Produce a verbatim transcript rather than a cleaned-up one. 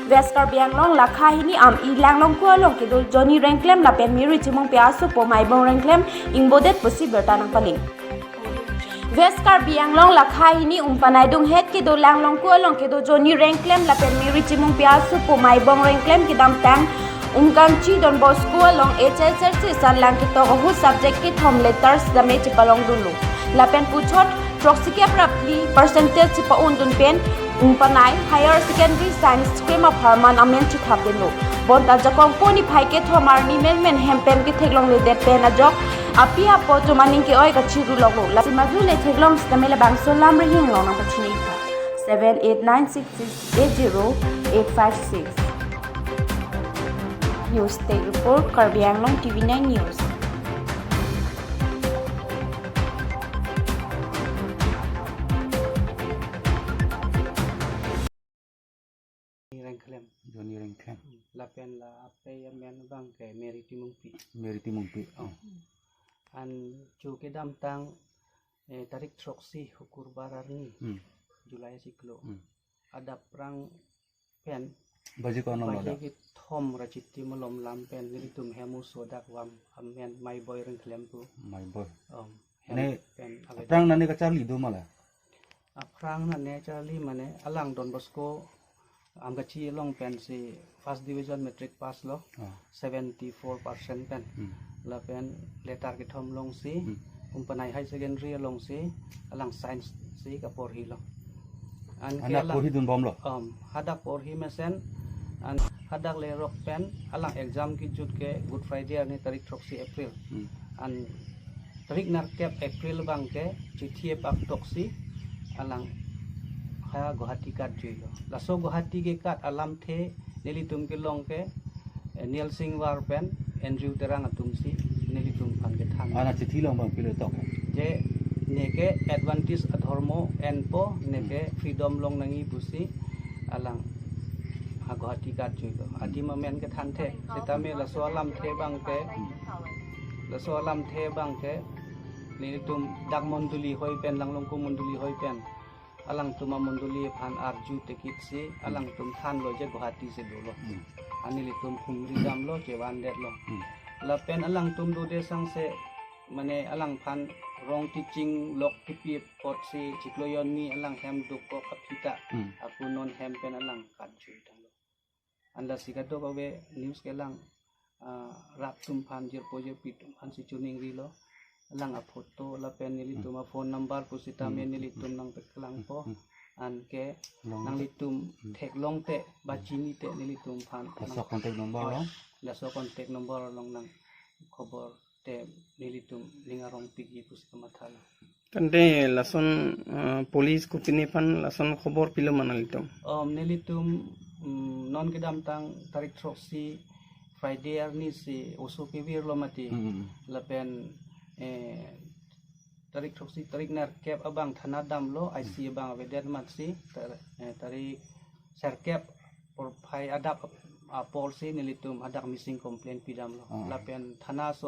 West Karbi Anglong lakha hini Ami Langlongku along kedo Johnny Rengklem lapen Mary Timungpi asopo Maibong Rengklem ingbodet pusi birta nangpaling. West Karbi Anglong lakha hini Umpanai dunghet kedo Langlongku along kedo Johnny Rengklem lapen Mary Timungpi asopo Maibong Rengklem kedamtang Umkangchi Don Bosco along H S L C sat lang ketok ahut subject kethom letters dame chepalongdunlo. Lapen puthot throksi kep ra phli percentage chepa-undun pen Umpanai Higher Secondary Science Stream apharman amen chethapdunlo. Bonta jakong po niphai kethom arni menmen hem pen ketheklongledet pen ajok api apo atum aning ke-oi kachiruloklo. Lasi madu le theklong sitame labangso lam rihing along nangpachini ikha. Seven eight nine six six eight zero eight five six. News Desk Report, Karbi Anglong T V nine News. Rengklem. Johnny Rengklem. Lapen la apei amen abang ke Mary Timungpi. Mary Timungpi. Oh. An chu kedamtang, eh, tarik throksi Hukurbar arni, Hmm. July siklo. Hmm. Adap rang pen Baji ko-an lo baji ada? Kethom ra chiti malom lam pen nelitum hem oso dak vam amen Maibong Rengklem pu. Maibong. Om, hem Ne pen avedet. Aphrang nane kacharli do ma la? Aphrang nane charli mane alang Don Bosco Amkachi along pensi first division matric pass lo, Ah. seventy four percent pen. Hmm. Lapen letter kethom longsi, Hmm. Umpanai High Secondary alongsi, alang science si kaporhilo. An ke Anak alang porhidunbomlo? Om, hadak porhi mesen, an hadak lerok pen, alang exam kejut ke Good Friday arni tarik throksi April. Hmm. An tarik nerkep April abang ke chithi epak toksi alang ha Guwahati katjuilo. Laso Guwahati kekat alamthe nelitum kelong ke, eh, Nielsing War pen Andrew Terang atumsi nelitum aphan kethan. Ana chithi along bang pilo tok? Je neke Adventist adhormo enpo, neke Hmm. freedom long nangji pusi alang ha Guwahati katjuilo. Adim amen kethan the, sitame laso alamthe abang ke, laso alamthe abang ke, nelitum dak mondoli hoi pen, Langlongku mondoli hoi pen, alangtum amondoli aphan arju tekit si, alangtum thanlo je Guwahati si dolo. Hmm. An nelitum humri damlo, chevandetlo. Hmm. Lapen alangtum dode sangse, mane alangphan wrong teaching lok kipi apotsi chiklo jonni alang hem dokok aphi ta. Hmm. Ako non hem pen alang katjui tanglo. An lasi kadokave news kelang, ah, rat atum aphan, jirpo jirpi atum aphansi choningrilo. Alang aphoto lapen nelitum aphone number pusitame Hmm. nelitum nangpaklangpo. Hmm. Anke Long nanglitum Hmm. theklong te, ba chini te nelitum aphan Laso contact number along? Laso contact number along nangkhobor te nelitum ning arong piji pusi kamathalo. Tangte lason, ah, police kopine aphan lason khobor pilo ma nanglitum? Om, nelitum, mm, non kedamtang tarik throksi Friday arni si oso kevirlo mati. Hmm. Lapen, eh, tarik throksi, tarik nerkep abang thana damlo, I C abang avedet amatsi, tar-, eh, tarik serkep porphai adap ap-, aporsi nelitum hadak missing complaint pidamlo. Ah. Lapen thana asor